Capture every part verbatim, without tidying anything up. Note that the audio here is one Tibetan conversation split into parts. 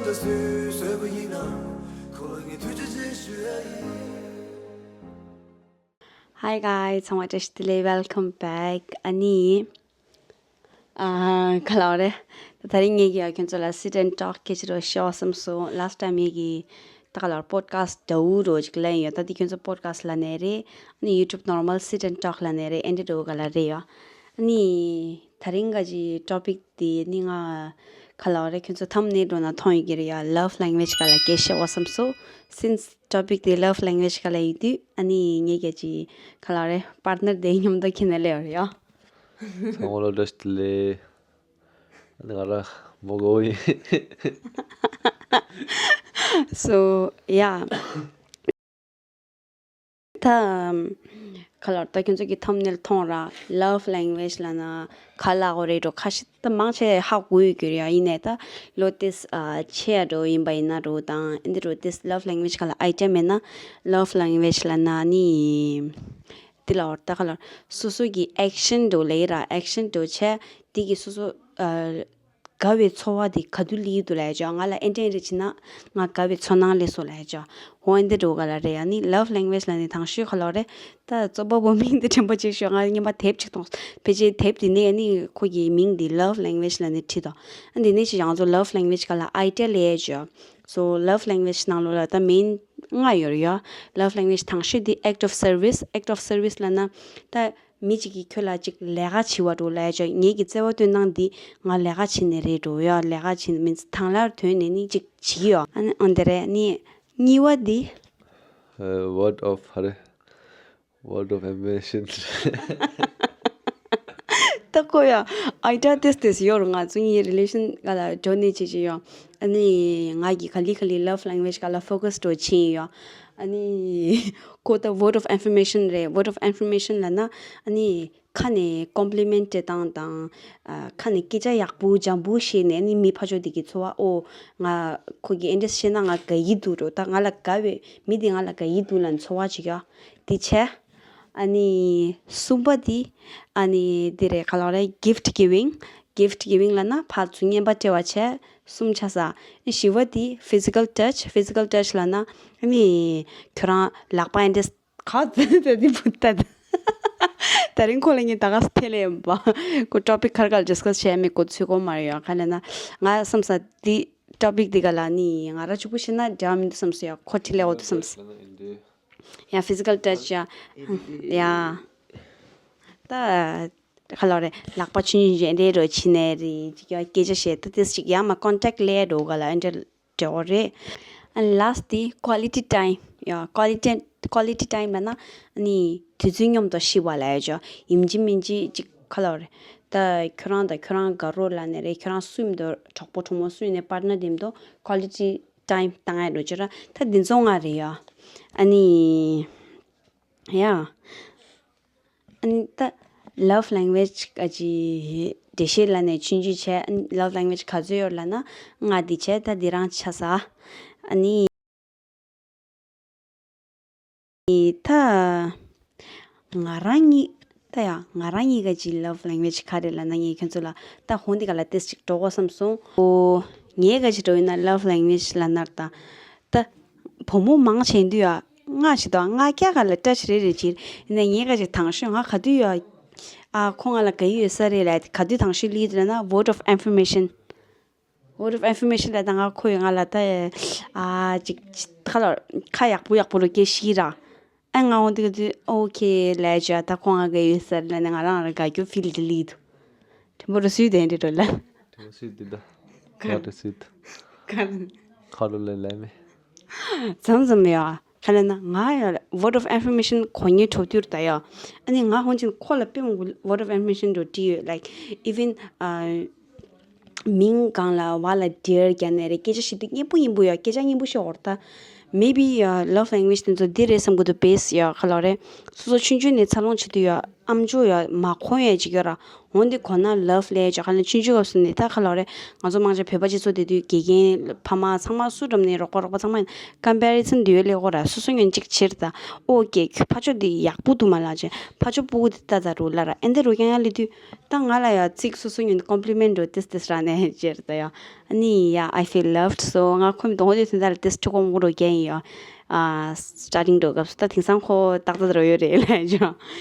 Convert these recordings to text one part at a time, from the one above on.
ད་སུས་བཟོས་པ་ཡིན་ནམ། ཁོ་ལ་ངས་ཐུགས་རྗེ་ཆེ་ཞུ་ཡ་ཡིན། Hi guys, ཚང་མ་བཀྲ་ཤིས་བདེ་ལེགས། Welcome back. ཨ་ནི། ཨ། ག་ལབ་རེད། ད་དེ་རིང་ངེད་ཀྱིས་ཁྱོད་ཚོ་ལ་sit and talk སྐད་ཆ་རོ་ཤོ་བསམ་སོང་། Last time ངེད་ཀྱིས་ད་ག་ལབ་རེད། Podcast འདྲ་བོ་རོ་ཅིག་ལེན་ཡོད། ད་འདི་ཁྱོད་ཚོ་podcast ལབ་ནའི་རེད། ཨ་ནི་YouTube normal sit and talk ལབ་ནའི་རེད། ཨེ་འདྲ་འདྲ་བོ་ག་ལ་རེད་ཡོད། ཨ་ནི། ད་རིང་ག་ཅིག་topic དེ་ནི་ང་ག་ལབ་རེད། ཁྱོད་ཚོ་thumbnail འགྲོ་ན་མཐོང་ཡོད་ཀྱི་རེད་ཡ། Love language ག་ལ་སྐད་ཆ་བཤད་བསམ་སོང་། Since topic དེ་love language ག་ལ་ཡིན་དུས། ཨ་ནི་ངེད་ཀྱི་ཅིག་ག་ལབ་རེད། Partner དེ་མཉམ་དུ་ཁྱེར་ནས་སླེབས་ཡོད་རེད་ཡ། ཚང་མ་ལ་བཀྲ་ཤིས་བདེ་ལེགས། ང་རང་མོ་གོ་ཡིན། So yeah. ད་ག་ལབ་རེད། ད་ཁྱོད་ཚོ་གི་thumbnail མཐོང་ར། Love language ལབ་ན་ག་ལབ་དགོས་རེད་འགྲོ། ཁ་ཤས་ད་མང་ཆེ་ཧ་གོ་ཡོད་ཀྱི་རེད་ཡ། ཡིན་ནའི་ད་ལོ་ཏིས་ཨ་ཆེ་ཡ་འགྲོ་ཡིན་པ་ཡིན་ན་འགྲོ་དང་། ཨེ་འདྲ་འགྲོ་ཏིས་love language ག་ལ་idea མེད་ན། Love language ལབ་ན་ནི་དེ་ལབ་རེད། ད་ག་ལབ་རེད། སོ་སོ་གི་action འགྲོ་ལེ་ར། action འགྲོ་བྱས་དེ་གི་སོ་སོ་ཨ་དགའ་བའི་ཚོར་བ་དེ་ག་དུས་སླེབས་ཀྱི་འདུག་ལབ་ཡ་ཅོ། ང་ལ་ཨེ་འདྲ་ཨེ་འདྲ་བྱས་ན་ང་དགའ་བའི་ཚོར་སྣང་སླེབས་སོང་ལབ་ཡ་ཅོ། འོ་ཨེ་འདྲ་འགྲོ་ག་ལ་རེད་ཡ། ནི་love language ལབ་ནི་དང་ཤོས་ག་ལབ་རེད། ད་རྩོམ་པ་པོ་མིང་དེ་དྲན་པ་ཅིག་ཤོད། ང་རྙིང་པ་དེབ་ཅིག་མཐོང་། ཕལ་ཆེར་དེབ་དེ་ནས་ནི་ཁོ་གི་མིང་དེ་love language ལབ་ནི་བྲིས་དང་། ཨ་འདི་ནས་ཅིག་ཡང་ཚོ་love language ག་ལ་idea སླེབས་ཡ་ཅོ། So love language ནང་ལོགས་ལ་ད་main ལྔ་ཡོད་རེད་ཡ། Love language དང་ཤོས་དེ་act of service། Act of service ལབ་ན་ད་མི་གཅིག་གིས་ཁྱོད་ལ་ཅིག་ལས་ཀ་བྱེད་པ་འགྲོ་ལབ་ཡ་ཅིག་ངེད་ཀྱིས་བརྩེ་བ་སྟོན་སྟངས་འདི་ང་ལས་ཀ་བྱེད་ནི་རེད་འགྲོ་ཡ། ལས་ཀ་བྱེད་ནི་མིན་དང་ལར་དོན་ནས་ནི་ཅིག་བྱེད་ཀྱི་ཡོད། ཨ་ནི་འོན་ཏེ་རེད། ནི་གཉིས་པ་འདི། ཨ། Word of ཧ་རེ། Word of affirmation། ད་ཁོ་ཡ་ཨའི་ཌི་ཡ་ཏེས་ཏེས་ཡོད་རུང་། ང་ཚོ་གཉིས་relation ག་ལ་འགྲོ་ནི་ཅི་ཅི་ཡོད། ཨ་ནི་ང་གི་ག་ལེ་ག་ལེ་love language ག་ལ་focus འགྲོ་ཕྱིན་ཡོད། ཨ་ནི་ཁོ་ད་word of affirmation རེད། Word of affirmation ལབ་ན་ཨ་ནི་ཁ་ནས་compliment སྤྲད་སྟངས་དང་། ཨ། ཁ་ནས་སྐད་ཆ་ཡག་པོ་འཇམ་པོ་བཤད་ནས་ཨ་ནི་མི་ཕར་ཕྱོགས་དེ་གི་ཚོར་བ། ཨོ། ང་ཁོ་གིས་ཨེ་འདྲ་བཤད་ན་ང་དགའ་གི་འདུག་འགྲོ། ད་ང་ལ་དགའ་བའི་མི་དེ་ང་ལ་དགའ་གི་འདུག་ལབ་ཚོར་བ་ཅིག་ཡོད། དེ་བྱས། ཨ་ནི་གསུམ་པ་དེ། ཨ་ནི་དེ་རེད། ག་ལབ་རེད། gift giving། Gift giving ལབ་ན་ཕར་ཚུར་རྔན་པ་སྤྲད་པ་བྱས། གསུམ་ཆགས་ས། བཞི་པ་དེ་physical touch། Physical touch ལབ་ན་ཨ་ནི་ཁྱོད་རང་ལག་པ་ཨེ་འདྲ་ག་ད་དེ་བུ་ད། ད་རིང་ཁོ་ལ་ངས་ད་ག་ཐེ་ལེ་ཡིན་པ། ཁོ་topic ག་རེ་ག་ལ་discuss བྱས་མེད་ཁོ་ཚོས་གོ་མ་རེད་ཡ། ག་ལབ་ན་ང་བསམ་ས་དེ་topic དེ་ག་ལ་ནི་ང་རང་གཅིག་པུ་བཤད་ན་འགྲིག་མི་འདུག་བསམ་སོང་ཡ། ཁོ་ཐེ་ལེ་འོ་འདུག་བསམ་སོང་། ཡ། physical touch ཡ། ཡ། ད་ག་ལབ་རེད། ལག་པ་ཆུང་ཆུང་ཅིག་འདྲ་རོ་བྱིན་ནས་རེད་ཅིག་ཡ། སྐད་ཆ་བཤད། ད་དེ་ཅིག་ཡ་མ་contact ལས་འགྲོ་ག་ལ་ཨེ་འདྲ་འདྲ་བོ་རེད། And last དེ་quality time ཡ། quality quality time ལབ་ན་ནི་དུས་ཚོད་མཉམ་དུ་ཤི་བ་ལབ་ཡ་ཅོ། ཡིན་གཅིག་མིན་གཅིག་ཅིག་ག་ལབ་རེད། ད་ཁྱོད་རང་དང་ཁྱོད་རང་དགའ་རོགས་ལབ་ནས་རེད། ཁྱོད་རང་སུ་མི་འདུག་གྲོགས་པོ་གྲོགས་མོ་སུ་ཡིན་ནའི་partner དེ་མི་འདུག quality time བཏང་ཡ་འགྲོ་ཅོ་ར། ད་འདི་ཚོ་ལྔ་རེད་ཡ། ཨ་ནི། ཡ། ཨ་ནི་ད་love language ག་ཅི་འགྲེལ་བཤད་ལབ་ནས་ཆུང་ཆུང་བྱས། ཨ་ནི་love language ག་ཚོད་ཡོད་ལབ་ན་ལྔ་དེ་བྱས། ད་འདི་རང་ཆགས་ས། ཨ་ནི་ད་ང་རང་གཉིས། ད་ཡ་ང་རང་གཉིས་ག་ཅི་love language ག་རེད་ལབ་ན། ངས་ཁྱོད་ཚོ་ལ་ད་ཧོན་དེ་ག་ལ་ཏེས་ཅིག་འགྲོ་གོ་བསམ་སོང་། ཨོ། ངས་ག་ཅི་འགྲོ་ཡིན་ན་love language ལབ་ན་ད། ད་བུ་མོ་མང་ཆེ་འདུས་ཡ། ང་ཞིག་དང་ང་སྐྱ་ག་ལ་touch རེ་རེ་བྱེད། ཡིན་ན་ངས་ག་ཅིག་དང་ཤོས་ང་ག་དུས་ཡ། ཨ། ཁོ་ང་ལ་དགའ་ཡི་ཡོད་ས་རེད་ལབ། ག་དུས་དང་ཤོས་ལི་ཡོད་ན་word of affirmation། Word of affirmation ལབ་ད་ང་ཁོས་ང་ལ་ད། ཨ། ཅིག་ཅིག་ཁ་ལ་ཁ་ཡག་པོ་ཡག་པོ་རུ་སྐད་ཤེས་ར། ཨ། ང་འོ་དེ་ག་དུས་okay ལབ་བྱས། ད་ཁོ་ང་དགའ་ཡོད་ས་རེད་ལབ་ནས་ང་རང་རང་དགའ་རྒྱུ་feel དེ་ལི་འདུག་དྲན་པོ་རུ་སུས་དེ་འདྲ་འགྲོ་ལ། དྲན་པོ་སུས་དེ་ད། ཁ་རུ་སུས་དེ། ཁ་རུ་ལས་ལས་མེད། ཙམ་ཙམ་ཡ། ག་ལབ་ན་ང་ཡ་word of affirmation གོ་ངེས་གྲོགས་དུར་ད་ཡ། ཨ་ནི་ང་ཧོན་ཅིན་ཁོ་ལ་དཔེ་མང་པོ་word of affirmation འགྲོ་བྲིས་ཡོད། Like even ཨ། མིང་སྒང་ལ་བ་ལ་dear རྒྱག་ནས་རེད། སྐད་ཆ་བཤད་དུས་སྙན་པོ་སྙན་པོ་ཡ། སྐད་ཆ་སྙན་པོ་བཤད་འོར་ད། Maybe ཡ་love language དེ་ཚོ་འདི་རེད་བསམ་གི་འདུག base ཡ། ག་ལབ་རེད། སོ་སོ་ཆུང་ཆུང་ནས་འཚར་ལོངས་བྱེད་དུས་ཡ། ཨམ་ཅོག་ཡ་མ་གོ་ཡ་ཅིག་ཡོད་ར། འོན་ཏེ་གོ་ན་ལབ་ལས་ཅོ་ཁ་ལ་ཆུང་ཆུང་སྐབས་སུ་ནས་ད་ཁ་ལོ་རེ་ང་ཚོ་མང་ཆེ་བོད་པ་སྤྱི་ཚོགས་དེ་དུས་དགེ་རྒན་ཕ་མ་ཚང་མ་སུ་འགྲམ་ནས་རོགས་པ་རོགས་པ་ཚང་མ་ཡིན་ཀམ་པེ་རི་སན་དེ་ཡོད་ལས་ཁོ་ར་སོ་སོ་ངོས་གཅིག་ཕྱིར་ད་ཨོ་ཀེ་ཁྱོད་ཕ་ཆོ་དེ་ཡག་པོ་འདུག་མ་ལ་ཅེ་ཕ་ཆོ་སྤུ་གུ་དེ་ད་ད་རུ་ལ་ར་ཨེ་འདི་རུ་ཀྱང་ཡ་ལི་དུས་ད་ང་ལ་ཡ་ཚིག་སོ་སོ་ངོས་ཀོམ་པི་ལི་མེན་ཊི་རུ་ཏིས་ཏིས་ར་ནས་ཅེར་ད་ཡ་ཨ་ནི་ཡ་I feel loved so ང་ཁོ་མི་དོང་དེ་དོན་དག་ལ་ཏིས་ཆོ་གོ་མོ་རུ་རྒྱན་ཡིན་ཡ་ཨ་སི་ཊར་ཊིང་འགྲོ་སྐབས་སུ་ད་དེང་སང་ཁོ་ཏག་ཏག་རུ་ཡོད་རེད་ལ་ཅོ་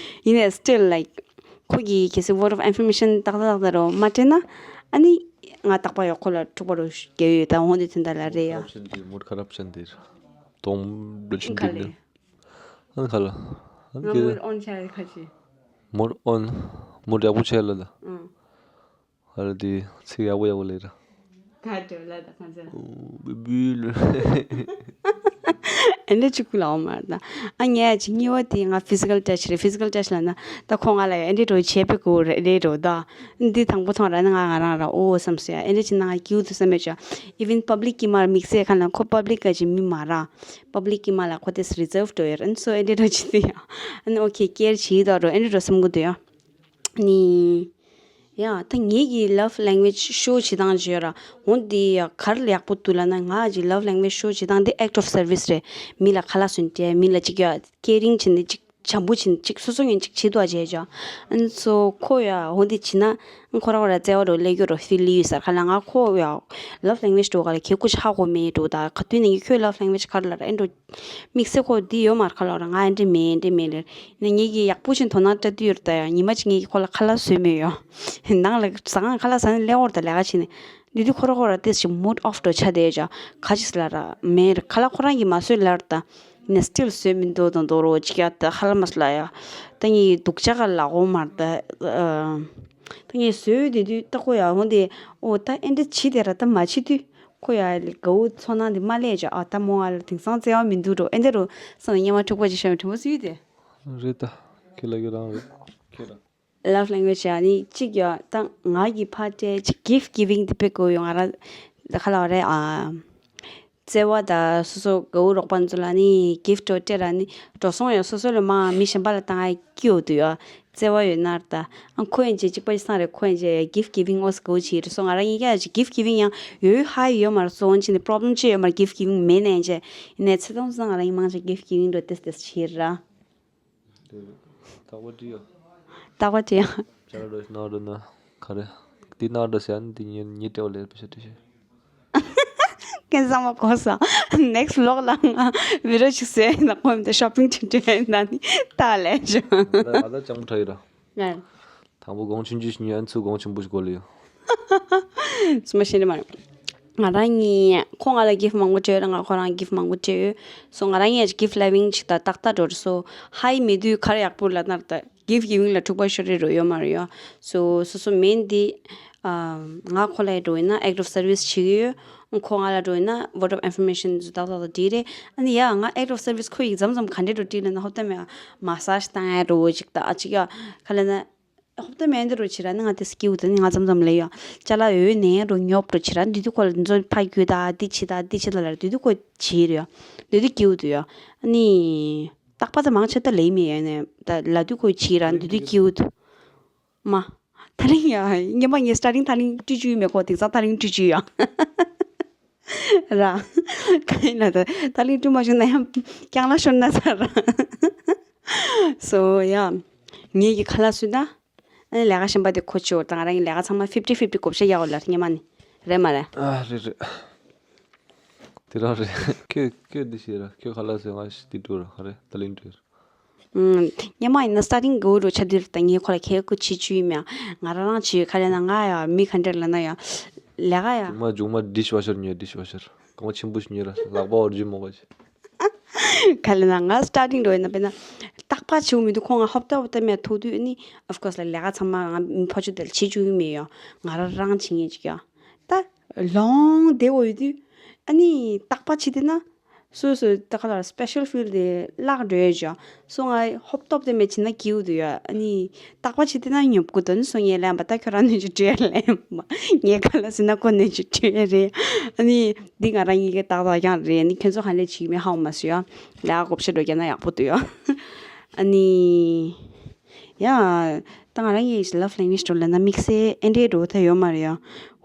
ཡིན་ནས་still like ཁོ་གིས་གལ་སྲིད་word of affirmation ཏག་ཏག་ཏག་ཏག་རུ་མ་སྤྲད་ན་ཨ་ནི་ང་རྟག་པར་ཡོད་ཁོ་ལ་འཁྲུག་པ་རུ་རྒྱག་ཡོད་ད་འོང་དེ་དོན་དག་ལ་རེད་ཡ། ཁ་རབ་ཅན་དེ་མུར་ཁ་རབ་ཅན་དེ་དོང་འགྲོ་ཆུན་དེ་ནི་ཨ་ཁ་ལ་ཨ་ང་ཁེ་མུར་ཨོན་ཆ་ཁ་ཆེ། མུར་ཨོན་མུར་ཡག་པོ་ཆེ་ལ་ལ་ཨང་ཁ་ལ་དེ་ཚིག་ཡག་པོ་ཡག་པོ་ལས་ར། ད་འགྲོ་ལ་ད་གང་ཚེ་ལ། བུ་བུ་ལ། ཨེ་འདྲ་གཅིག་པུ་ལའོ་མར་ད། ཨ་ངས་ཅི་གཉིས་པ་དེ་ང་physical touch རེད། physical touch ལ་ན་ད་ཁོ་ང་ལ་ཨེ་འདྲ་འགྲོ་བྱས་པའི་གོ་རེད་རེད་འགྲོ་ད། འདི་དང་པོ་མཐོང་ར་ན་ང་ང་རང་ར་ཨོ་བསམ་སོ་ཡ་ཨེ་འདྲ་ཅི་ན་ང་སྐྱིད་འདུག་བསམ་མེད་ཅོ། even public གི་མར་དམིགས་བསལ་ཁ་ན་ཁོ་public ག་ཅི་མི་མ་ར། public གི་མ་ལ་ཁོ་དེ་reserve འགྲོ་ཡ་ར་ཨན་སོ་ཨེ་འདྲ་འགྲོ་ཅི་དེ་ཡ། ཨན་ཨོ་ཁེ་ཀེར་བྱེད་ད་འགྲོ་ཨེ་འདྲ་འགྲོ་བསམ་གི་འདུག་ཡ། ནི། ཡ་ད་ངེད་ཀྱི་love language show བྱེད་སྟངས་ཅིག་ཡོད་ར། འོ་འདི་ཡ་ག་རེ་ལ་ཡག་པོ་འདུག་ལབ་ན་ང་ཀྱི་love language show བྱེད་སྟངས་འདི་act of service རེད། མི་ལ་ཁ་ལག་བཟོས་སྤྲད་མི་ལ་ཅིག་ཡ་caring བྱས་ནས་ཅིག་བྱམས་པོ་བྱས་ནས་ཅིག་སོ་སོ་ངོས་ཅིག་བྱེད་འདུག་བྱས་ཅོ། ཨན་སོ་ཁོ་ཡ་འོ་འདི་བྱེད་ན་ཁོ་ར་ཁོ་ར་བརྩེ་བ་འགྲོ་ལས་རྒྱུ་འགྲོ་feel ཡོད་ས་ར་ཁ་ལ་ང་ཁོ་ཡ་love language འགྲོ་ག་ལ་ཁེ་ཁོ་ཆ་གོ་མེད་འགྲོ་ད་ག་དུས་ནས་ཁྱོད་love language ག་རེ་ལ་ར་ཨེ་འགྲོ། དམིགས་བསལ་ཁོ་འདི་ཡོད་མ་རེད་ཁ་ལོ་ར་ང་ཨེ་འདྲ་མེད་ཨེ་འདྲ་མེད་ལེར། ནས་ངེད་ཀྱིས་ཡག་པོ་ཞིག་དོ་སྣང་སྤྲད་དུས་ཡོད་རེད་ད་ཡ་ཉི་མ་གཅིག་ངེད་ཀྱིས་ཁོ་ལ་ཁ་ལག་བཟོས་མེད་ཡོ། ནང་ལ་ཟ་ཁང་ཁ་ལག་ཟ་ནས་སླེབས་འོར་ད་ལས་ཀ་བྱས་ནས། འདི་དུས་ཁོ་ར་ཁོ་ར་ཏེས་ཞིག་mood off འགྲོ་ཆ་དེ་ཡོད་ཅག་ག་ཅིག་ལ་ར་མེད་རེད་ཁ་ལག་ཁོ་རང་གིས་མ་བཟོས་ལར་ད། ནས་still བཟོས་མི་འདུག་དང་དོ་རོ་ཅིག་ཡ་ད་ཧ་ལ་མ་སོ་ལ་ཡ། ད་ངེད་ཀྱི་སྡུག་ཅག་ག་ལ་འོ་མར་ད། ད་ངས་བཟོས་དེ་དུས་ད་ཁོ་ཡ་འོ་དེ་ཨོ་ད་ཨེ་འདྲ་བྱེད་དེ་ར་ད་མ་བྱེད་དུས། ཁོ་ཡ་ལི་དགའ་བོ་ཚོར་སྣང་དེ་མ་སླེབས་ཀྱང་ཨ་ད་མོ་ང་ལ་དེང་སང་བརྩེ་བ་མི་འདུག་འགྲོ་ཨེ་འདྲ་རུ་སང་ཉི་མ་འཁྲུག་པ་ཅིག་ཤོར་བའི་དྲན་པ་སུ་ཡོད་དེ། རེད་ད། ཁྱེད་ལ་ཁྱེད་རང་རེད། ཁྱེད་རང་། Love language ཡ་ནི་གཅིག་ཡ་ད་ང་གི་ཕ་སྤྲད་ཅིག་gift giving དེ་དཔེ་དགོས་ཡོད་ང་ར་ད་ཁ་ལ་བ་རེད་ཨ། བརྩེ་བ་དང་སོ་སོ་དགའ་བོ་རོགས་པ་ཚོ་ལ་ནི་gift འོ་སྤྲད་ར་ནི་འགྲོ་སོང་ཡང་སོ་སོ་ལས་མང་མི་གཞན་པ་ལ་བཏང་ཨ་སྐྱིད་འོ་དུ་ཡ། བརྩེ་བ་ཡོད་ན་ར་ད། ཨ་ཁོ་ཡང་ཅེ་གཅིག་པ་ཅི་སང་རེད་ཁོ་ཡང་ཅེ་gift giving ཨོ་སི་གོ་ཅི་རེད་སོ་ང་རང་ཡིན་ཀྱང་ཅེ་gift giving ཡང་ཡོད་ཧ་ཡོད་མ་རེད་སོ་འོན་ཅི་ནི་problem ཅི་ཡོད་མ་རེད་gift giving མེད་ནས་ཅེ། ཡིན་ནས་ཚེ་དང་སང་ང་རང་ཡིན་མང་ཅེ་gift giving འགྲོ་ཏེས་ཏེས་ཆི་ར། རྟག་པ་ཅི་ཡོད། རྟག་པ་ཅི་ཡང་། ཅ་ལག་འགྲོ་ཞིག་ནང་འགྲོ་ན་ག་རེ། འདི་ནང་འགྲོ་ཟེར་ཡ་ནི་འདི་ཉིན་ཉིན་སྤྲེའུ་ལས་པ་ཤ་ཏི་ཤ། ཁྱེད་ཚང་མ་གོ་ས། next vlog ལ་ང་video ཞིག་བཟོས་ཡིན་ན་ཁོ་མི་དེ་shopping ཅིག་འགྲོ་ཡིན་ན་ནི་ད་ལས་བྱུང་། ད་ད་ལྕང་པོ་ཁྲ་ཡིན་ར། ང་དང་པོ་གོང་ཆུང་ཆུང་ཞིག་ཉོས་ཨ་ཚུ་གོང་ཆེན་པོ་ཞིག་གོ་ལ་ཡོད། སུ་མ་ཤེས་ནི་མ་རེད། ང་རང་གཉིས་ཁོ་ང་ལ་gift མང་པོ་སྤྲད་ཡོད་ར་ང་ཁོ་རང་gift མང་པོ་སྤྲད་ཡོད། སོ་ང་རང་གཉིས་gift loving ཅིག་ད་ཏག་ཏག་འགྲོ་རེད་སོ། ཧ་ཡི་མེད་དུས་ག་རེ་ཡག་པོ་ལབ་ན་ར་ད། gift giving ལ་འཁྲུག་པ་ཤོར་རེ་རོ་ཡོད་མ་རེད་ཡོ། སོ་སོ་སོ་མེན་འདི། ང་ཁོ་ལ་ཡི་འགྲོ་ཡིན་ན་act of service བྱེད་ཀྱི་ཡོད། ཁོ་ང་ལ་འགྲོ་ཡིན་ན་word of affirmation ཟུ་ཏག་ཏག་ཏག་བྲིས་རེད། ཨ་ནི་ཡ་ང་act of service ཁོ་ཡི་མཚམས་མཚམས་ག་འདྲས་འགྲོ་བྲིས་ལ་ན་ཧོབ་ཏ་མེ་massage བཏང་ཡ་འགྲོ་བོ་ཅིག་ད་ཨ་ཅིག་ཡ་ག་ལ་ན། ཧོབ་ཏ་མེ་འདི་རུ་བྱེད་ར་ནི་ང་དེ་སྐྱིའུ་ད་ནི་ང་མཚམས་མཚམས་ལ་ཡོ། ཅ་ལག་འོད་ནས་རུ་ཉོབ་རུ་བྱེད་ར་འདི་དུས་ཁོ་ལ་འཛོ་ཕ་རྒྱུ་ད་འདི་བྱེད་ད་འདི་བྱེད་ད་ལ་འདི་དུས་ཁོ་བྱེད་རེད་ཡོ། འདི་དུས་སྐྱིའུ་དུ་ཡོ། ཨ་ནི། རྟག་པ་ད་མང་ཆེ་ད་ལེ་མི་ཡོད་ནས་ད་ལ་དུས་ཁོ་བྱེད་ར་འདི་དུས་སྐྱིའུ་དུ། མ། ཐ་རིང་ཡ། ངས་མ་ངས་starting ཐ་རིང་སྤྲི་བཅུ་ཡོད་མེད་ཁོ་དེང་སང་ཐ་རིང་སྤྲི་བཅུ་ཡ། ར། ག་ཡིན་ན་ད་ཐ་རིང་སྤྲི་མ་བྱུང་ན་ཡང་རྐྱང་ལ་ཤོར་ན་ཚར་ར། སོ་ཡ། ངེད་ཀྱི་ཁ་ལག་སུས་ད། ཨ་ནི་ལས་ཀ་གཞན་པ་དེ་ཁོ་ཆུ་བོར་དང་ང་རང་གི་ལས་ཀ་ཚང་མ་fifty fifty བགོ་བཤའ་རྒྱག་འོ་ལ་སྙེ་མ་ནི། རེད་མ་རེད། ཨ་རེད་རེད། དེ་རང་རེད། ཁྱོད་ཁྱོད་འདི་ཤེས་ར་ཁྱོད་ཁ་ལག་ཟེར་ང་ཤི་དེ་འགྲོ་ར་ག་རེ་ད་ལིང་འགྲོ་ར། ཨུམ། སྙེ་མ་ཡིན་ན་starting གོ་རུ་ཆ་དུས་ད་ངས་ཁོ་ལ་ཁྱེད་ཁོ་བྱེད་བཅུག་ཡིན་མ་ང་རང་རང་བྱེད་ཁ་ལས་ན་ང་ཡ་མི་ག་འདྲ་ལ་ན་ཡ། ལས་ཀ་ཡ། ཇུང་མ་ཇུང་མ་dish washer ཉོས་dish washer གང་ཆེན་པོ་ཞིག་ཉོས་ར་ལག་པ་འོར་རྒྱུ་མོ་ག་ཅི། ག་ལ་ན་ང་starting འགྲོ་ཡིན་ན་དཔེར་ན། རྟག་པ་བྱེད་མི་འདུག་ཁོང་ང་ཧོབ་ཏ་ཧོབ་ཏ་མེད་ཐུག་དུས་ཨ་ནི་of course ལ་ལས་ཀ་ཚང་མ་ང་མི་ཕོ་ཆུ་དེ་ལ་བྱེད་བཅུག་ཡིན་མེད་ཡོ། ང་རང་རང་བྱེད་ངེས་ཅིག་ཡོ། ད་long day འོ་ཡོད་དུས་ཨ་ནི་རྟག་པ་བྱེད་དེ་ན་སོ་སོ་ད་ག་ལ་special feel དེ་བརླག་འགྲོ་ཡོད་ཅོ། སོ་ང་ཧོབ་ཏོབ་དེ་མེད་བྱེད་ན་སྐྱིའུ་དུ་ཡོ་ཨ་ནི། རྟག་པ་བྱེད་དེ་ན་ཉོབ་ཀུ་དོན་སོ་ངས་ལན་པ་ད་ཁྱོད་རང་ནས་ཅིག་བྲོས་ལན་པ་ངས་ག་ལ་ཟེར་ན་ཁོ་ནས་ཅིག་བྲོས་རེད། ཨ་ནི་འདི་ང་རང་གཉིས་ཀའི་ཏག་ཏག་རྐྱང་རེད་ཨ་ནི་ཁྱོད་ཚོ་ག་ལས་བྱེད་མི་ཧ་གོ་མ་སོ་ཡ། ལས་ཀ་བགོ་བཤའ་འགྲོ་རྒྱ་ན་ཡག་པོ་འདུག་ཡ། ཨ་ནི། ཡ། ད་ང་རང་གི་love language་འགྲོ་ལབ་ན་དམིགས་བསལ་ཨེ་འདྲའི་འགྲོ་ཐལ་ཡོད་མ་རེད་ཡ།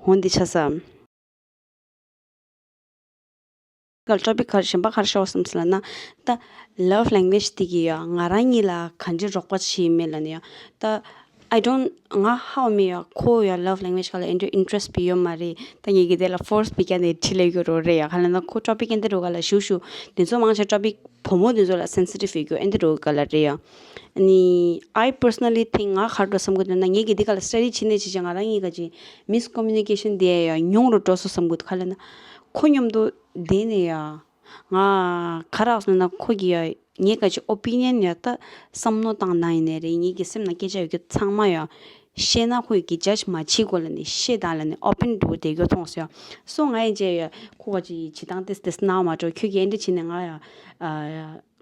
འོ་འདི་ཆ་ས། གལ་topic་ག་གཞན་པ་ག་རེ་ཤོག་བསམ་སོང་ལབ་ན། ད་love language་དེ་གི་ཡ་ང་རང་ཉིད་ལ་ག་འདྲའི་རོགས་པ་བྱེད་མེད་ལབ་ན་ཡ། ད་I don't ང་ཧ་གོ་མེད་ཡ། ཁོ་ཡ་love language་ག་ལ་ཨེ་འདྲའི་interest་བི་ཡོད་མ་རེད། ད་ངས་གི་དེ་ལ་force་བི་རྒྱ་ནས་ཁྲིད་ལས་ཡོད་རོ་རེད་ཡ། ག་ལབ་ན་ཁོ་topic་ཨེ་འདྲ་རོ་ག་ལ་ཞུ་ཞུ་དེ་ཚོ་མང་ཆེ་topic་བུ་མོ་དེ་ཚོ་ལ་sensitive་ཡོད་རྒྱུ་ཨེ་འདྲ་རོ་ག་ལ་རེད་ཡ། ནི། I personally think ང་ག་རེ་འགྲོ་བསམ་གི་འདུག་ན། ངས་གི་འདི་ག་ལ་study་བྱེད་ནས་བྱེད་བྱེད་ང་རང་གཉིས་ཀ་ཅིག་miscommunication་དེ་ཡང་ཉུང་རུ་འགྲོ་སོང་བསམ་གི་འདུག་ག་ལབ་ན། ཁོ་མཉམ་དུ་བསྡད་ནས་ཡ། ང་ག་རེ་ཟེར་ན་ཁོ་གི་ཡ་ངས་ག་ཅིག་opinion་ཡ་ད་བསམ་མནོ་བཏང་ན་ཡིན་ནའི་རེད། ངས་གི་སེམས་ནང་སྐད་ཆ་ཡོད་རྒྱུ་ཚང་མ་ཡ་བཤད་ན་ཁོ་ཡི་གི་judge་མ་བྱེད་གོ་ལབ་ནས་བཤད་དང་ལབ་ནས་open་འགྲོ་བསྡད་རྒྱུ་མཐོང་སོང་ཡ། སོ་ང་ཡི་རྗེས་ཡ་ཁོ་ག་ཅིག་བྱེད་སྟངས་ཏེས་ཏེས་སྣང་མ་འགྲོ། ཁྱོད་ཀྱིས་ཨེ་འདྲ་བྱས་ནས་ང་ཡ།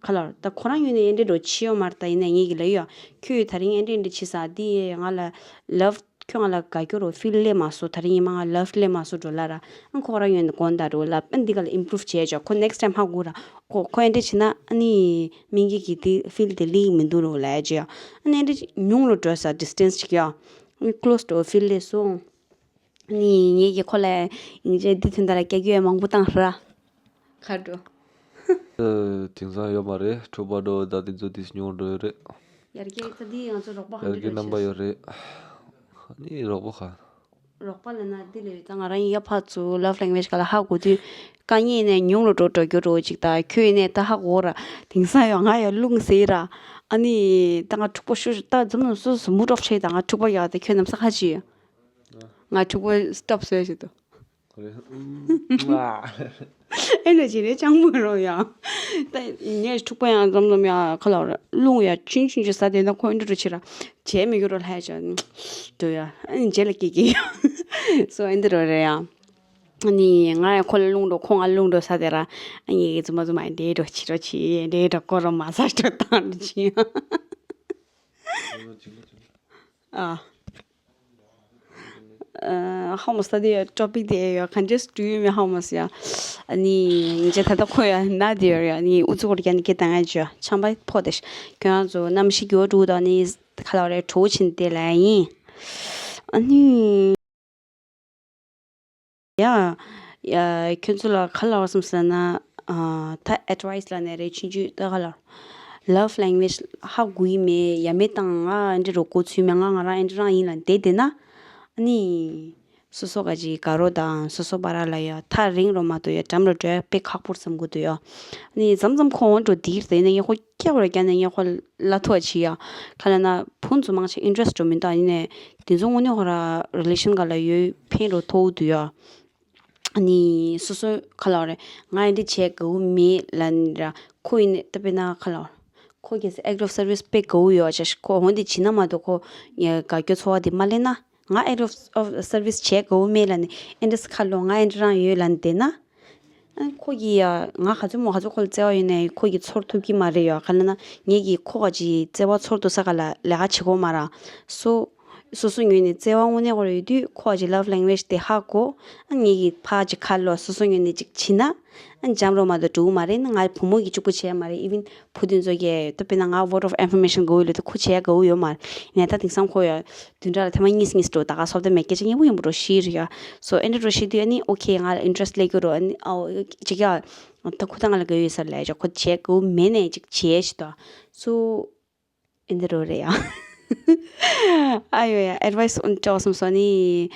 ག་ལ་ད་ཁོ་རང་ཡོད་ནས་ཨེ་འདྲ་འགྲོ་ཕྱི་ཡོད་མ་རེད། ད་ཡིན་ན་ངེད་ཀྱི་ལ་ཡོད། ཁྱོད་ད་རིང་ཨེ་འདྲ་ཨེ་འདྲ་བྱས་ས་འདི་ང་ལ་love་ཁྱོད་ང་ལ་དགའ་སྐྱོ་རོ་feel་སླེབས་མ་སོང་། ད་རིང་ཉི་མ་ང་love་སླེབས་མ་སོང་འགྲོ་ལ་ར། ཨང་ཁོ་རང་ཡོད་ནས་དགོངས་དག་འགྲོ་ལ་ཨ་འདི་ག་ལ་improve་བྱས་ཆོག་ཁོ་next time་ཧ་གོ་ར། ཁོ་ཁོ་ཨེ་འདྲ་བྱས་ན་ཨ་ནི་སྨིན་གྱི་གི་དེ་feel་དེ་ལིག་མི་འདུག་རོ་ལ་ཡ་ཅི་ཡ། ཨ་ནི་ཨེ་འདྲ་ཉུང་རུ་འགྲོ་ས་distance་ཅིག་ཡ། ཨ་ནི་close་འགྲོ་feel་སླེབས་སོང་། ཨ་ནི་ངེད་ཀྱིས་ཁོ་ལ་ཡིན་ཅེ་འདི་དོན་དག་ལ་སྐྱག་རྒྱུ་ཡང་མང་པོ་བཏང་ར། ཁ་འགྲོ། ཨ། དེང་སང་ཡོད་མ་རེད། འཁྲུག་པ་འགྲོ་ད་དེ་ཚོ་དེ་ཉུང་འགྲོ་ཡོད་རེད། ཡར་རྒྱས་ད་འདི་ང་ཚོ་རོགས་པ་ག་ཡར་རྒྱས་རྣམ་པ་ཡོད་རེད། ཨ་ནི་རོགས་པ་ག་རོགས་པ་ལབ་ན་འདི་ལས་ད་ང་རང་ཡིན་ཡ་ཕར་ཚུར་love language་ག་ལ་ཧ་གོ་དུས་དཀའ་ངལ་ནས་ཉུང་རུ་འགྲོ་འགྲོ་རྒྱུ་འགྲོ་ཅིག་ད་ཁྱོད་ཡིན་ནས་ད་ཧ་གོ་ར། དེང་སང་ཡང་ང་ཡང་རླུང་ཟེར་ར། ཨ་ནི་ད་ང་འཁྲུག་པ་ཤོར་ད་འཛམ་གླིང་སོ་སོ་mood off་བྱས་ད་ང་འཁྲུག་པ་ཡག་ད་ཁྱོད་ནམ་ས་ཁ་ཅི་ཡོད། ང་འཁྲུག་པ་stop་བཟོས་ཞིག་ཏུ། ཨེ་ལོ་ཅི་རེད་ཅང་མོ་རོ་ཡ། ད་ངས་འཁྲུག་པ་ཡང་འཛོམས་འཛོམས་ཡ་ཁ་ལ་ར་རླུང་ཡ་ཆུན་ཆུན་ཅིག་ཟ་དེ་ན་ཁོ་ཨེ་འདྲ་རུ་ཆི་ར་བྱས་མི་གི་རོ་ལྷ་ཡ་ཅང་འགྲོ་ཡ་ཨ་ནི་རྗེས་ལ་སྐྱེ་གི་ཡ། སོ་ཨེ་འདྲ་རོ་རེད་ཡ། ཨ་ནི་ང་ཡ་ཁོ་ལ་རླུང་འགྲོ་ཁོ་ང་རླུང་འགྲོ་ཟ་དེ་ར་ཨ་ནི་ངས་འཛུམ་མ་འཛུམ་མ་ཨེ་འདྲ་འགྲོ་ཆི་རོ་ཆི་ཨེ་འདྲ་འགྲོ་ཁོ་རོ་མ་ཟ་འགྲོ་བཏང་འགྲོ་ཆི་ཡ། ཨ། ཧ་མོ་ས་དེ་ཡ་topic་དེ་ཡ་ག་འདྲས་འགྲོ་ཡོད་མེད་ཧ་མོ་ས་ཡ། ཨ་ནི་ངས་ད་ལྟ་ཁོ་ཡ་ན་དེ་ཡོད་ཡ་ནི་ཨུ་ཚུགས་ཀྱི་ནི་ཀྱི་ད་ང་ཅོ་ཆམ་པ་ཕོ་དེ་ཁྱོད་རང་ཚོ་གནམ་གཤིས་འགྱུར་བ་འགྲོ་དང་ནི་ཁ་ལ་རེ་གྲོ་ཆིན་དེ་ལ་ཡིན། ཨ་ནི། ཡ། ཡ། ཁྱོད་ཚོ་ལ་ག་ལབ་བསམ་ཟེར་ན། ཨ། ད་advice་ལ་ནས་རེ་ཆུང་ཆུང་ད་ག་ལབ། love language་ཧ་གོ་ཡི་མེད་ཡ་མེད་དང་ང་ཨེ་འདྲ་རོ་གོ་ཚུལ་མེད་ང་ང་རང་ཨེ་འདྲ་རང་ཡིན་ལ་བསྡད་བསྡད་ན། ཨ་ནི། སོ་སོ་ག་ཅིག་དགའ་རོ་དང་སོ་སོ་བར་ལ་ཡ་ཐག་རིང་རོ་མ་གཏོགས་ཡ་འགྲམ་རོ་འགྲོ་ཡ་དཔེ་ཁག་པོ་བསམ་གི་འདུག་ཡ། ཨ་ནི་མཚམས་མཚམས་ཁོ་འོང་འགྲོ་དེ་རེད་ཡིན་ན་ཡ་ཁོ། སྐྱག་པར་བརྒྱབ་ནས་ངས་ཁོ་ལ་ཐུག་པ་བྱེད་ཡ། ག་ལབ་ན་བུ་ཚོ་མང་ཆེ་interest་འགྲོ་མི་འདུག་ཡིན་ནའི་དེ་ཚོ་དངོས་གནས་ཁོ་ར་relation་ག་ལ་ཡོད་ཕན་རོ་ཐོག་འདུག་ཡ། ཨ་ནི་སོ་སོ་ག་ལབ་རེད་ང་ཨེ་འདྲ་བྱས་དགའ་བོ་མེད་ལབ་ནི་ར་ཁོ་ཡིན་ནའི་ད་དཔེར་ན་ག་ལབ་ཁོ་གལ་སྲིད་act of service་དཔེ་དགའ་བོ་ཡོད་ཅེས་ཁོ་འོན་ཏེ་བྱིན་ན་མ་གཏོགས་ཁོ་དགའ་སྐྱོ་ཚོར་བ་དེ་མ་སླེབས་ན། ང་act of of service་བྱས་དགའ་བོ་མེད་ལབ་ནས་ཨེ་འདྲ་སི་ཁ་ལོ་ང་ཨེ་འདྲ་རང་ཡོད་ལབ་ནས་བསྡད་ན། ཨ་ཁོ་གིས་ཡ་ང་ག་ཚོད་མོ་ག་ཚོད་ཁོ་ལ་བརྩེ་བ་ཡོད་ནའི་ཁོ་གིས་ཚོར་ཐུབ་ཀྱི་མ་རེད་ཡ། ག་ལབ་ན་ངེད་ཀྱིས་ཁོ་ག་ཅིག་བརྩེ་བ་ཚོར་ཐུབ་ས་ག་ལ་ལས་ཀ་བྱེད་དགོས་མ་ར། སོ་སོ་སོ་ངོས་ནས་བརྩེ་བ་དངོས་གནས་ཁོ་ར་ཡོད་དུས་ཁོ་ག་ཅིག་love language་དེ་ཧ་གོ་ཨ་ངེད་ཀྱིས་ཕར་ཅིག་ཁ་ལོ་སོ་སོ་ངོས་ནས་ཅིག་བྱིན་ན། ཨ་འཇམ་རོ་མ་གཏོགས་འགྲོ་གི་མ་རེད་ན་ང་བུ་མོ་གིས་གཅིག་པུ་བྱས་མ་རེད། even་བུ་དེ་ཚོ་གིས་ད་དཔེར་ན་ང་word of affirmation་དགའ་བོ་ཡོད་ལ་དེ་ཁོ་བྱས་དགའ་བོ་ཡོད་མ་རེད། ཡིན་ན་ད་དེང་སང་ཁོ་ཡ་བདུན་ཕྲག་ལ་ཐེངས་མ་གཉིས་གཉིས་འགྲོ་ད་ག་སོབ་ད་མེད་སྐད་ཆ་སྙན་པོ་ཡིན་པོ་འགྲོ་ཤི་རེད་ཡ། སོ་ཨེ་འདྲ་འགྲོ་ཤི་དུས་ཨ་ནི་okay་ང་ལ་interest་སླེབས་ཀྱི་རོ་ཨ་ནི་ཨོ་ཅིག་ཡ་ད་ཁོ་ད་ང་ལ་དགའ་བོ་ཡོད་ས་ལས་ཅོ་ཁོ་བྱས་དགའ་བོ་མེད་ནས་ཅིག་བྱས་ཤི་ད་སོ། ཨེ་འདི་རུ་རེད་ཡ། ཨ་ཡོ་ཡ་advice་འོན་ཅོག་སོང་སོ་ནི།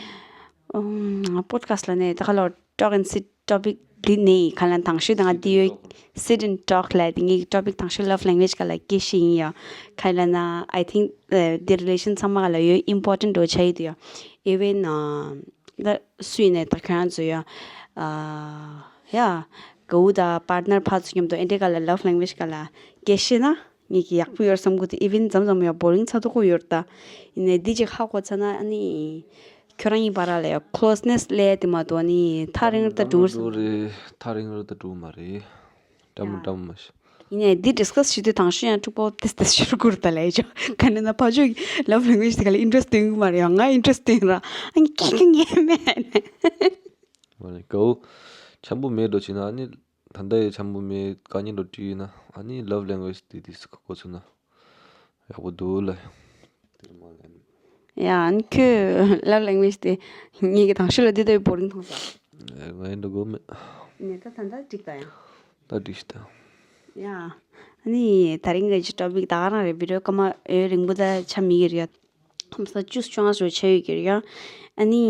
ཨུམ། podcast་ལ་ནི་ད་ག་ལོ་talk and sit topic་འདི་ནི་ག་ལ་དང་ཤོས་དང་འདི་ཡོད། sit and talk་ལ་འདི་ངའི་topic་དང་ཤོས་love language་ག་ལ་སྐད་ཤེས་ཡིན་ཡ། ག་ལ་ན་I think་འདི་relation་ཚང་མ་ག་ལ་ཡོད་important་འགྲོ་ཆ་ཡི་དུ་ཡ། even་ད་སུ་ཡིན་ནའི་ད་ཁྱོད་རང་ཚོ་ཡ། ཨ་ཡ། གའུ་དང་partner་ཕར་ཚུར་མཉམ་དུ་ཨེ་འདྲས་ག་ལ་love language་ག་ལ་སྐད་ཤེས་ན། ངེད་ཀྱི་ཡག་པོ་ཡོད་བསམ་གི་འདུག even་མཚམས་མཚམས་ཡང་boring་ཚ་ཐུག་གི་ཡོད་ད། ཡིན་ནའི་འདི་ཅིག་ཧ་གོ་ཚར་ན་ཨ་ནི། ཁྱོད་རང་གཉིས་བར་ལ་ཡང་closeness་སླེབས་དེ་མ་གཏོགས་ཨ་ནི་ཐག་རིང་རུ་ད་འགྲོ་རེད། ཐག་རིང་རུ་ད་འགྲོ་མ་རེད། འདྲ་མོ་འདྲ་མོ་མ་ཤི། ཡིན་ནའི་འདི་discuss་བྱེད་དུས་དང་ཤོས་ཡང་འཁྲུག་པོ་ཏེས་ཏེས་ཤོར་གི་རེད་ད་ལས་ཅོ་ག་ནས་ན་ཕ་ཆོས་ཀྱི་love language་དེ་ག་ལ་interest་སྟོན་གི་མ་རེད་ཡང་ང་interest་སྟོན་ར་ཨ་ནི་ཁྱེད་ཀྱི་ངས་མེད་ནས། མ་རེད་གའུ་འཆམ་པོ་མེད་འགྲོ་ཕྱིན་ན་ཨ་ནི། ད་ལྟ་ཡི་འཆམ་པོ་མེད་དཀའ་ངལ་འགྲོ་དུས་ཡིན་ན་ཨ་ནི་love language་དེ་དེ་སུ་གོ་ཚུལ་ན་ཡག་པོ་འདུག་ལ། དེར་མ་ལན། ཡ། ཨ་ནི་ཁྱོད་love language དེ་ངེད་ཀྱི་དང་ཤོས་ལ་འདི་ལྟ་བུའི་boring མཐོང་ས། ང་ཡིན་འགྲོ་དགོས་མེད། ནས་ད་ད་ད་འགྲིག་ད་ཡང་། ད་འགྲིག་ཤི་ད། ཡ། ཨ་ནི་དེ་རིང་གི་topic ད་ག་རང་རེད། video སྐར་མ་ཡུན་རིང་པོ་ད་ཆགས་མེད་ཀྱི་རེད་ཡ། ཁམས་བཅུ་བཅོ་ལྔ་ཙམ་ཆགས་ཡོད་ཀྱི་རེད་ཡ། ཨ་ནི་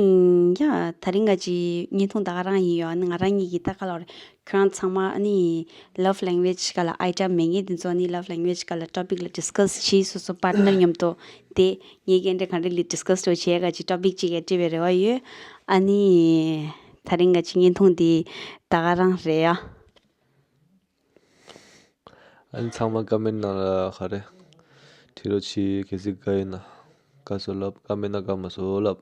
ཡ། དེ་རིང་གི་བརྙན་ཐུང་ད་ག་རང་ཡིན་ཡོད། ཨ་ནི་ང་རང་གཉིས་ཀྱིས་ད་ག་ལབ་རེད། ཁྱེད་རང་ཚང་མ་ཨ་ནི་love language སྒང་ལ་idea མེད་མཁན་དེ་ཚོ་ཨ་ནི་love language སྒང་ལ་topic ལ་discuss བྱེད། སོ་སོ་partner མཉམ་དུ་དེ་ངེད་ཀྱིས་འདྲ་ག་འདྲ་ལ་discuss བྱེད་ག་ཅིག་topic ཅིག་ཡ་སྤྲད་པའི་རེ་བ་ཡོད། ཨ་ནི་དེ་རིང་གི་བརྙན་ཐུང་འདི་ད་ག་རང་རེད་ཡ། ཨ་ནི་ཚང་མ་comment ནང་ལ་ག་རེ་བྲིས་རོགས་བྱེད། གལ་སྲིད་དགའ་ཡོད་ན་དགའ་སོང་ལབ། དགའ་མེད་ན་དགའ་མ་སོང་ལབ།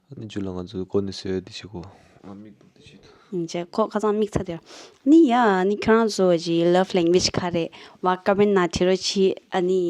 ཨ་ནི་མཇུག་ལ་ང་ཚོ་གོ་ནི་སོས་འདི་བྱེད་གོ། ང་མིག་སྡུག་འདི་བྱེད། ཨིན་ཅེ་ཁོ་ཁ་སང་མིག་ཚ་དེ། ནི་ཡ་ནི་ཁྱོད་རང་ཚོ་གི་love language ག་རེ་བ་comment ནང་བྲིས་རོགས་བྱེད། ཨ་ནི་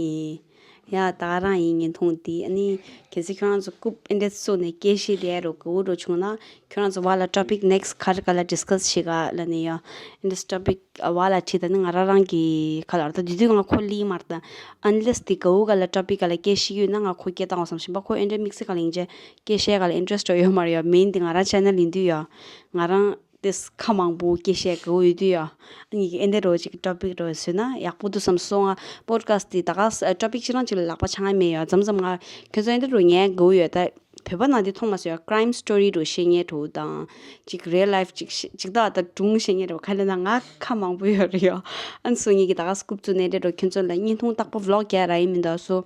ཡ་ད་ག་རང་ཡིན་བརྙན་ཐུང་འདི། ཨ་ནི་གལ་སྲིད་ཁྱོད་རང་ཚོ་རྐུབ་ཨེ་འདྲ་བཙུགས་ནས་སྐད་ཆ་དེ་རོ་གོ་རོ་བྱུང་ན་ཁྱོད་རང་ཚོ་བ་ལ་topic next ག་རེ་ག་ལ་discuss བྱེད་ག་ལ་ནི་ཡ་ཨེ་འདྲ་topic བ་ལ་བྲིས་ད་ནི་ང་རང་རང་གི་ཁ་ལར་ད་དེ་དུས་ང་ཁོ་ལི་མར་ད་unless དེ་གའུ་ག་ལ་topic ག་ལ་སྐད་ཤེས་ཡོད་ན་ང་ཁོ་སྐད་བཏང་བ་བསམ་བཞིན་པ། ཁོ་ཨེ་འདྲ་དམིགས་བསལ་ག་ལ་ཡིན་ཅེ་སྐད་བཤད་ག་ལ་interest ཡོད་མ་རེད་ཡ། main དེ་ང་རང་channel ཡིན་དུས་ཡ། ང་རང་དེས་ཁ་མང་པོ་སྐད་བཤད་གའུ་ཡོད་དུས་ཡ། ཨ་ནི་ཨེ་འདྲ་རོ་ཅིག་topic རོ་བཟོས་ན་ཡག་པོ་འདུག་བསམ་སོང་ང་། podcast དེ་ད་ག་topic ཅི་རང་ཅིག་ལ་ལག་པ་འཆང་ཡ་མེད་ཡ། མཚམས་མཚམས་ང་ཁྱོད་ཚོ་ཨེ་འདྲ་རོ་ངའི་གའུ་ཡོད་ད། བོད་པ་ནང་དེ་མཐོང་མ་སོང་ཡ། crime story རུ་བཤད་མཁན་འདྲ་བོ་དང་། ཅིག་real life ཅིག་ཤེ་ཅིག་ད་ད་སྒྲུང་བཤད་མཁན་འདྲ་བོ་ག་ལ་ན་ང་ཁ་མང་པོ་ཡོད་རེད་ཡ། ཨ་ནི་སོ་ངེད་ཀྱི་ད་ག་scoop བཙུགས་ནས་འདྲ་བོ་ཁྱོད་ཚོ་ལ་བརྙན་ཐུང་རྟག་པར་vlog རྒྱག་ར་ཡིན་མིན་ད་སོ།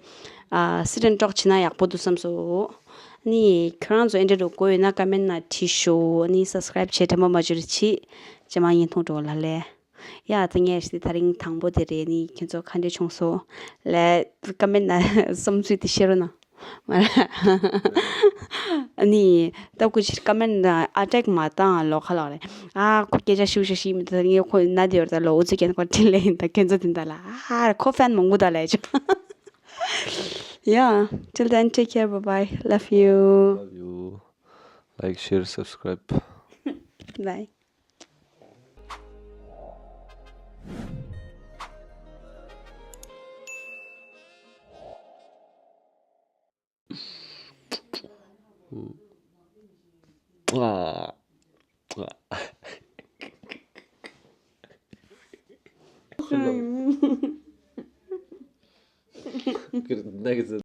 ཨ་sit and talk བྱེད་ན་ཡག་པོ་འདུག་བསམ་སོང་། ཨ་ནི་ཁྱོད་རང་ཚོ་ཨེ་འདྲ་རུ་དགོས་ཡོད་ན་comment ནང་བྲིས་ཤོག་ཨ་ནི་subscribe བྱེད་དྲན་པ་མ་བརྗེད་རོགས་བྱེད། རྗེས་མ་བརྙན་ཐུང་འདྲ་བོ་ལ་ལས། ཡ་ད་ངས་ཞི་ད་རིང་དང་པོ་དེ་རེད། ནི་ཁྱོད་ཚོ་ག་འདྲ་བྱུང་སོང་ལས་comment ནང་བསམ་ཚུལ་དེ་བཤད་རོགས་གནང་། ཨ་ནི་ད་ཁོ་ཕྱིར་comment ནང་attack མ་བཏང་ལོ་ཁ་ལོག་རེད། ཨ་ཁོ་སྐད་ཆ་ཤིག་ཤིག་ཤིག་མི་ད་ངས་ཁོ་ན་དེ་བར་ད་ལོ་འུ་ཚོ་ཀྱན་ཁོ་དྲིན་ལས་ཡིན་ད་ཁྱོད་ཚོ་དེ་འདྲ་ལ་ཨ་ཁོ་fan མང་པོ་ད་ལས་ཆོག Yeah, till then, take care, bye bye, love you. Love you. Like, share, subscribe. Bye. Good night.